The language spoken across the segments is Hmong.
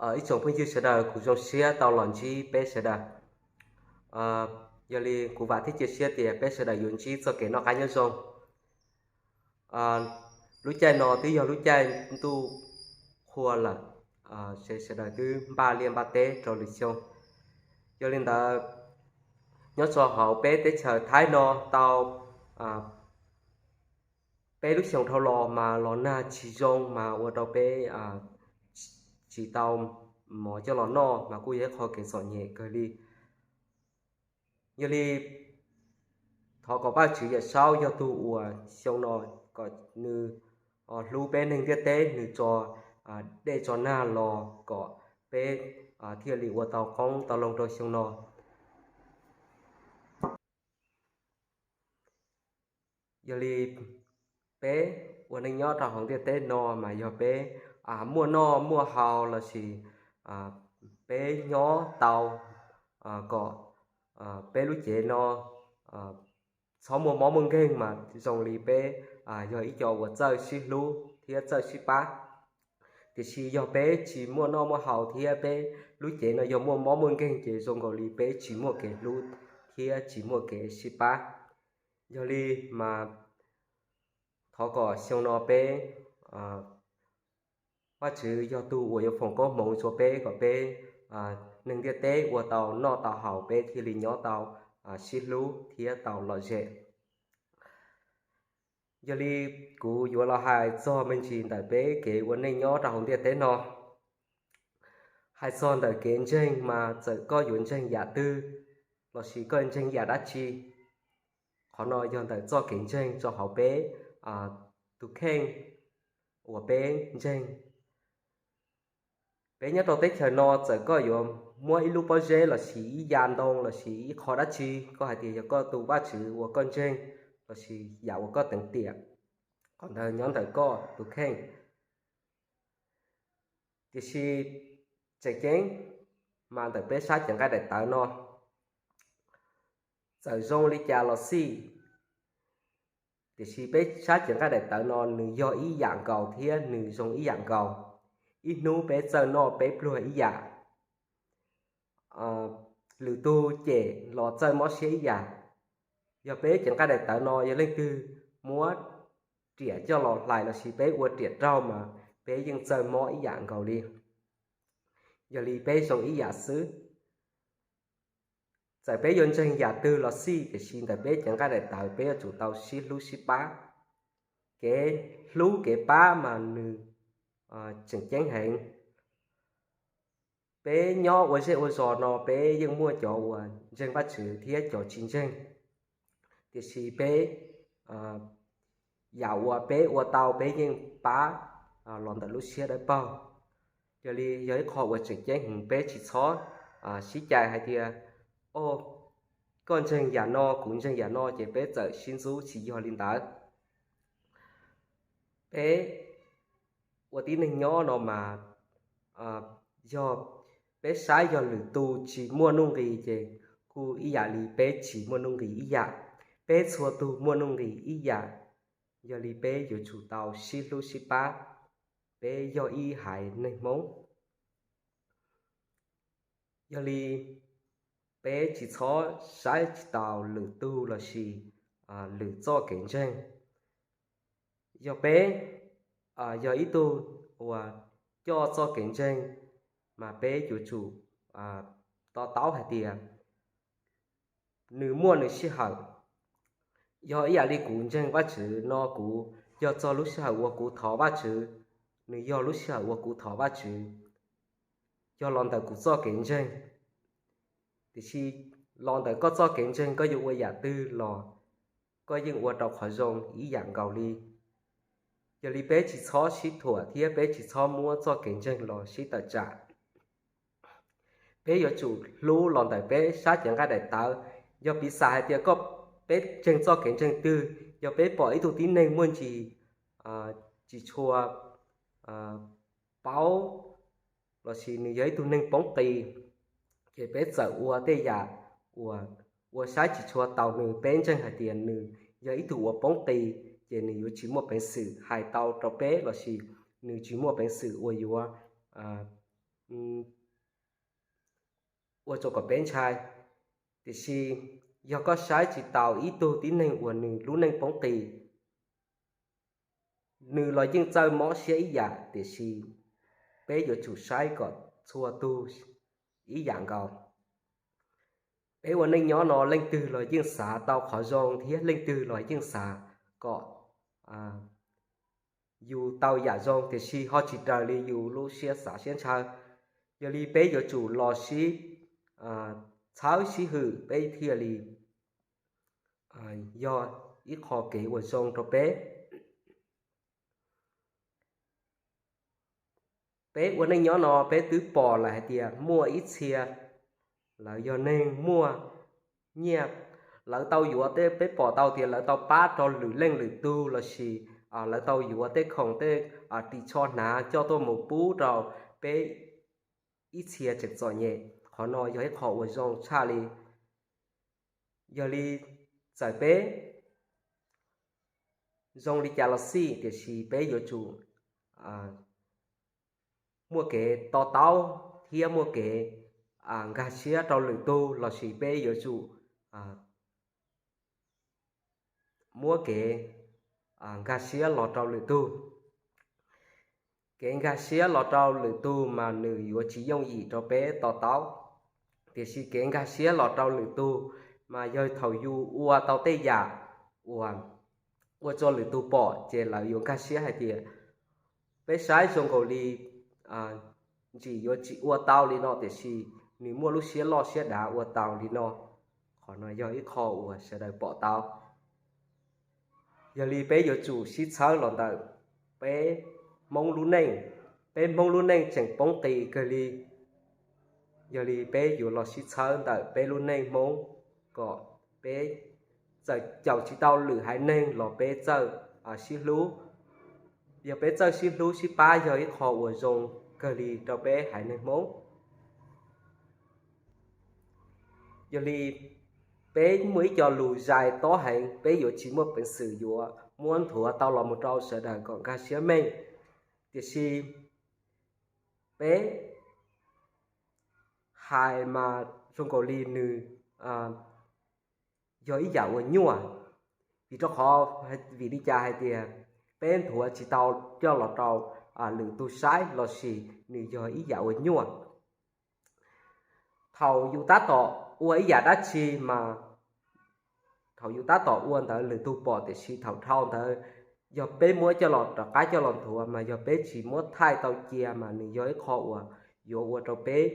Ib tsoom phooj ywg sawv daws, kuv zoo siab tau los ntsib peb sawv daws. Yog li kuv vam thiab cia siab tias peb sawv daws yuav ntsib txoj kev noj qab nyob zoo. Lub caij no twb yog lub caij ntuj qhua lawm, sawv daws twb npaj liaj npaj teb rau lwm xyoo. Yog li ntawd, nyob rau hauv peb teb chaws Thaib no tau peb lub xyoo dhau los mas los nag tsis zoo mas ua rau peb tsis tau mov coj los noj mas kuj yog ib qho kev txom nyem kawg li. Yog li thov kom Vajtswv Yawm Saub yog tus uas xyoo no kom nws hlub peb neeg ntiaj teb, nws tso dej tso nag los kom peb thiaj li ua tau qoob tau loo rau xyoo no. Yog li peb ua neej nyob rau hauv ntiaj teb no mas yog peb muaj noj muaj haus lossis peb nyob tau kom peb lub cev no txhob muaj mob muaj nkeeg mas zoo li peb yog ib co uas txawj sib hlub thiab txawj sib pab. Tiam sis yog peb tsis muaj noj muaj haus thiab peb lub cev no yog muaj mob muaj nkeeg ces zoo nkaus li peb tsis muaj kev hlub thiab tsis muaj kev sib pab. Yog li mas thov kom xyoo no peb Vajtswv yog tus uas yuav foom koob hmoov rau peb kom peb neeg ntiaj teb ua tau noj tau haus peb thiaj li nyob tau sib hlub thiab tau lom zem. Yog li kuv yuav los hais txog me ntsis ntawm peb kev ua neej nyob rau hauv ntiaj teb no. Hais txog ntawm kev ntseeg mas txawm koj yuav ntseeg yam twg lossis koj ntseeg yam dab tsi, qhov no yog ntawm txoj kev ntseeg rau hauv peb tus kheej uas peb ntseeg. Peb nyob rau teb chaws no txawm koj yuav muab ib lub pob zeb lossis ib ya ntoo lossis ib qho dab tsi, koj hais tias yog koj tus Vajtswv uas koj ntseeg lossis yam uas koj teev tiam, qhov ntawd nyob ntawm koj tus kheej. Tiam sis tseem ceeb mas ntawm peb sab cev nqaij daim tawv no, txawm zoo li cas los xij, tiam sis peb sab cev nqaij daim tawv no nws yog ib yam nkaus thiab nws zoo ib yam nkaus. Ib hnub peb txawj noj peb pluag ib yam, lwm tus cem los txawj mob siab ib yam. Yog peb cev nqaij daim tawv no yog leej twg muab riam coj los hlais lossis peb ua riam raug mas peb yeej txawj mob ib yam nkaus li. Yog li peb zoo ib yam xwb. Txawm peb yuav ntseeg yam twg los xij, tiam sis ntawm peb cev nqaij daim tawv peb yuav tsum tau sib hlub sib pab. Kev hlub kev pab mas nws tseem ceeb heev. Peb nyob ua zej ua zos no peb yeej muaj cov uas ntseeg Vajtswv thiab cov tsis ntseeg, tiam sis peb yam uas peb ua tau peb yeej pab los ntawm lub siab dawb paug. Yog li yog ib qho uas tseem ceeb heev, peb tsis txhob sib cais hais tias, o, koj ntseeg yam no kuv ntseeg yam no ces peb txawm sib ntxub, tsis yog li ntawd. Peb ua tib neeg nyob no mas yog peb saib yog lwm tus tsis muaj nuj nqis ces kuj ib yam li peb tsis muaj nuj nqis ib yam. Peb txhua tus muaj nuj nqis ib yam, yog li peb yuav tsum tau sib hlub sib pab. Peb yog ib haiv neeg Hmoob, yog li peb tsis txhob saib tsis taus lwm tug lossis lwm txoj kev ntseeg. Yog peb yog ib tug uas coj txoj kev ntseeg mas peb yuav tsum to taub hais tias nws muaj nws sij hawm. Yog ib yam li kuv ntseeg Vajtswv no, kuv yog txog lub sij hawm uas kuv thov Vajtswv, nws yog lub sij hawm uas kuv thov Vajtswv, yog los ntawm kuv txoj kev ntseeg. Tiam sis los ntawm koj txoj kev ntseeg, koj yuav ua yam twg los koj yeej ua rau qhov zoo ib yam nkaus li. Yog li peb tsis txhob sib thuam thiab peb tsis txhob muab txoj kev ntseeg los sib tawm tsam. Peb yuav tsum hlub los ntawm peb sab cev nqaij daim tawv. Yog piv xam hais tias koj, peb ntseeg txoj kev ntseeg twg, yog peb pom ib tug tib neeg muaj ntsis tsis tshua paub lossis nws yog ib tug neeg poob qis, ces peb txawm ua tej yam uas ua saib tsis tshua taus nws, peb ntseeg hais tias nws yog ib tug uas poob qis, ces nws yuav tsis muaj peev xwm hais tau rau peb lossis nws tsis muaj peev xwm uas yuav ua rau kom peb ntshai. Tiam sis yog koj saib tsis taus ib tug tib neeg uas nws lub neej poob qis, nws los yeej txawj mob siab ib yam, tiam sis peb yuav tsum saib kom txhua tug ib yam nkaus. Peb ua neej nyob no leej twg los yeej xav tau qhov zoo thiab leej twg los yeej xav kom yus tau yam zoo, tiam sis ho tsis raws li yus lub siab xav siab ntshaw. Yog li peb yuav tsum los sib txhawb sib hwm peb thiaj li yog ib qho kev uas zoo rau peb. Peb ua neej nyob no peb twb pom lawm hais tias muaj ib txhia lawv yog neeg muaj nyiaj, lawv tau yuav tej, peb pom tau tias lawv tau pab rau lwm leej lwm tug lossis lawv tau yuav tej khoom tej ris tsho hnav coj tuaj mus pub rau peb ib txhia tseem txom nyem. Qhov no yog ib qho uas zoo tshaj li. Yog li txawm peb zoo li cas los xij, tiam sis peb yuav tsum muaj kev to taub thiab muaj kev nkag siab rau lwm tug lossis peb yuav tsum muab kev nkag siab los rau lwm tug. Kev nkag siab los rau lwm tug mas nws yuav tsis yooj yim rau peb to taub, tiam sis kev nkag siab los rau lwm tug mas yog thaum yus ua tau tej yam uas ua rau lwm tug pom ces lawv yuav nkag siab hais tias peb saib zoo nkaus li ntsim yuav tsis ua tau li no, tiam sis nws muaj lub siab loj siab dav ua tau li no. Qhov no yog ib qho uas sawv daws pom tau. Yog li peb yuav tsum sib txhawb los ntawm peb Hmoob lub neej. Peb Hmoob lub neej tseem poob qis kawg li. Yog li peb yuav los sib txhawb ntawm peb lub neej Hmoob kom peb txawm caum tsis tau lwm haiv neeg los peb txawj sib hlub. Yog peb txawj sib hlub sib pab yog ib qho uas zoo kawg li rau peb haiv neeg Hmoob. Yog li peb muaj ib co lus zais tob heev, peb yuav tsis muaj peev xwm yuav muab nthuav tau los mus rau sawv daws kom nkag siab meej. Tiam sis peb hais mas zoo nkaus li nws yog ib yam uas nyuaj, vim rau qhov, vim li cas hais tias peb nthuav tsis tau coj los rau lwm tus saib lossis nws yog ib yam uas nyuaj. Thaum yus tab tom ua ib yam dab tsi mas thaum yus tab tom ua ntawd lwm tus pom, tiam sis thaum dhau ntawd yog peb muab coj los rov qab coj los nthuav mas yog peb tsis muab thaij tau cia mas nws yog ib qho uas yuav ua rau peb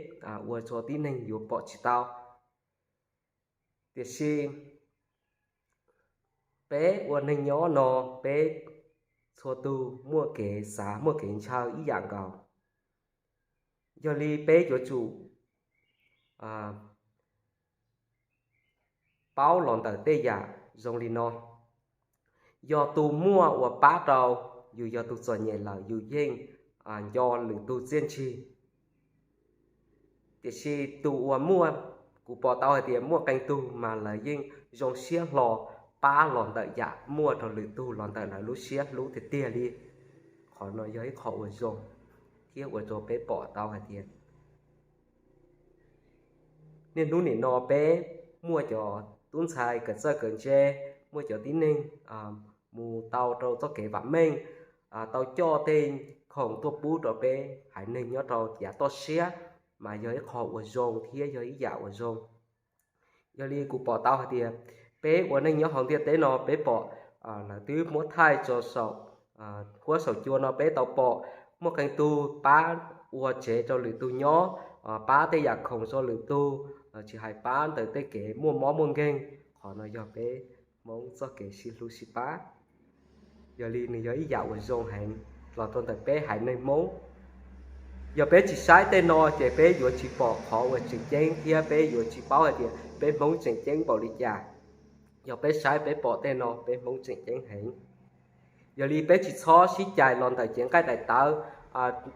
ua rau tib neeg yuav pom tsis tau. Tiam sis peb ua neeg nyob no peb txhua tus muaj kev xav muaj kev ntshaw ib yam nkaus. Yog li peb yuav tsum paub los ntawm tej yam zoo li no. Yog tus muaj uas pab rau yus, yog tus txom nyem lawm yus yeej nco lwm tus txiaj ntsig. Tiam sis tus uas muaj, kuv pom tau hais tias muaj qee tug mas lawv yeej zoo siab hlo pab los ntawm yam muaj rau lwm tug los ntawm lawv lub siab hlub tiag tiag li. Qhov no yog ib qho uas zoo thiab ua rau peb pom tau hais tias niaj hnub nim no peb muaj cov tub ntxhais kawm txawj kawm ntse, muaj cov tib neeg mus tau rau txoj kev vam meej, tau coj tej khoom tuaj pub rau peb haiv neeg nyob rau yav toj siab, mas yog ib qho uas zoo thiab yog ib yam uas zoo. Yog li kuv pom tau hais tias peb ua neej nyob hauv ntiaj teb no peb pom lawv twb muab thaij tso saum huab saum cua no peb tau pom muaj qee tug pab ua tsev rau lwm tug nyob, pab tej yam khoom rau lwm tug, tsis hais pab ntawm tej kev muaj mob muaj nkeeg. Qhov no yog peb Hmoob txoj kev sib hlub sib pab. Yog li nws yog ib yam uas zoo heev los rau ntawm peb haiv neeg Hmoob. Yog peb tsis saib tej no ces peb yuav tsis pom qhov uas tseem ceeb thiab peb yuav tsis paub hais tias peb Hmoob tseem ceeb npaum li cas. Yog peb saib peb pom tej no peb Hmoob tseem ceeb heev. Yog li peb tsis txhob sib cais los ntawm cev nqaij daim tawv,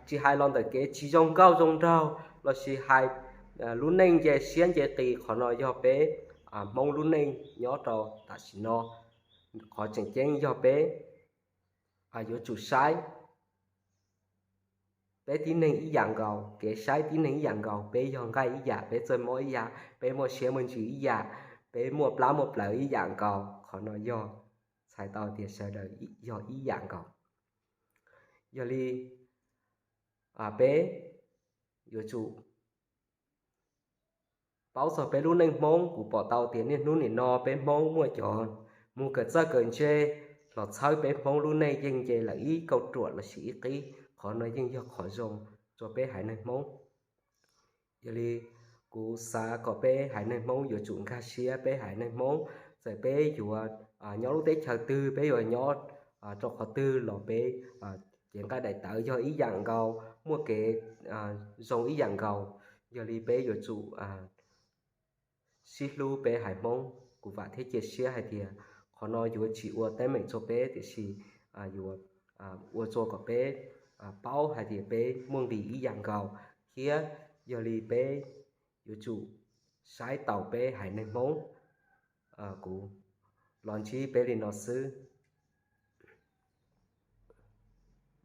tsis hais los ntawm kev tsis zoo nkauj zoo nraug lossis hais lub neej nce siab nce qis, qhov no yog peb Hmoob lub neej nyob rau tam sim no. Qhov tseem ceeb yog peb yuav tsum saib peb tib neeg ib yam nkaus, kev saib tib neeg ib yam nkaus, peb yog nqaij ib yam, peb txawj mob ib yam, peb muaj siab muaj ntsws ib yam, peb muaj plab muaj plawv ib yam nkaus. Qhov no yog txhais tau tias sawv daws yog ib yam nkaus. Yog li peb yuav tsum paub txog peb lub neej Hmoob. Kuv pom tau tias niaj hnub nim no peb Hmoob muaj cov mus kawm txawj kawm ntse los txhawb peb Hmoob lub neej yeej nce lawm ib kauj ruam lossis ib qib. Qhov no yeej yog qhov zoo rau peb haiv neeg Hmoob. Yog li kuv xav kom peb haiv neeg Hmoob yuav tsum nkag siab. Peb haiv neeg Hmoob, txawm peb yuav nyob lub teb chaws twg, peb yuav nyob rau qhov twg los peb cev nqaij daim tawv yog ib yam nkaus, muaj kev zoo ib yam nkaus. Yog li peb yuav tsum sib hlub peb haiv Hmoob. Kuv vam thiab cia siab hais tias qhov no yuav tsis ua teeb meem rau peb, tiam sis yuav ua rau kom peb paub hais tias peb muaj nqis ib yam nkaus thiab. Yog li peb yuav tsum saib taus peb haiv neeg Hmoob. Kuv los ntsib peb li no xwb.